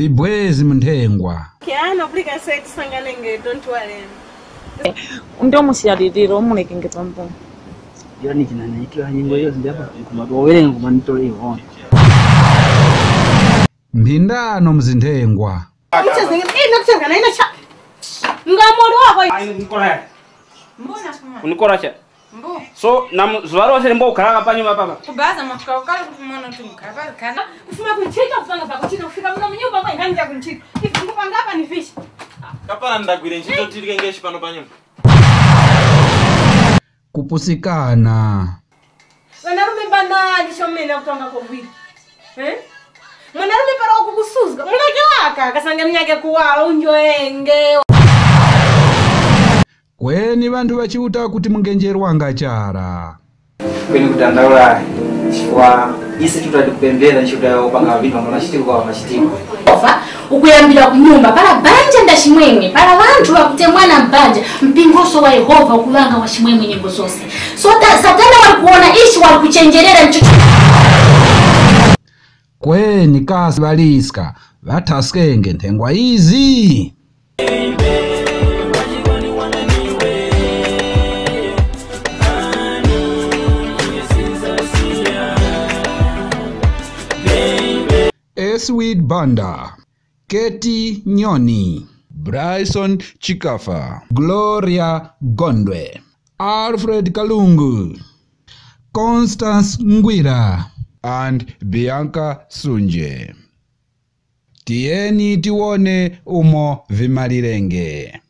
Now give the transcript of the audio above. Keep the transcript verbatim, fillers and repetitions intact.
Vibwezi mu nthengwa. Kiano, plika sex sanganenge, don't worry. Ndio musiya liliro, mulekenge pambuyo. Yo ni china naitira nyimbo iyo zinjapa kuma towerenga kuma nitole iho. Mphindano mu zinthengwa. Muchezenge, eh, nakuchezga na ina cha. Ngamori wako. Ai, unikora ya. Unikora cha. Mbo. So, na mu- zuva lose limbo ukhalaka panyuma papa. Kubaza mafika ukali kuti mwana kuti mukhala pali kana. Kufuma kunchita kupanga pakuchita kufika muno munyumba mwe nkhani cha kunchita. Ifi ndikupanga apa ni fish. Kapala ndagwire ntchito tili kengeshi pano pa nyumba. Kupusikana. Wanarume banani chomene akutanga kogwira. Eh? Mwanarume para wakukusuzga, muleke waka, kasange mnyake kuwala, unjoenge. Kweni ŵanthu ŵa Chiuta kuti mungenjerwanga chara. Kweni kudandaula chifukwa ise tutali kupembera nchito ya kupanga vintu vya machitiko kwa machitiko. Yehova, ukuyambira ku nyumba, para banja nda chimwemwe, para ŵanthu ŵakutemwana m'banja, mpingoso wa Yehova ukuŵanga wa chimwemwe nyengo zose. So ta, Satana wali kuwona ichi, wali kuchenjerera ncho. Kweni kasi ŵaliska ŵathaskenge nthengwa izi? Eswid Banda, Katie Nyoni, Bryson Chikafa, Gloria Gondwe, Alfred Kalungu, Constance Ngwira, and Bianca Sunje. Tiyeni tiwone umo vimalirenge.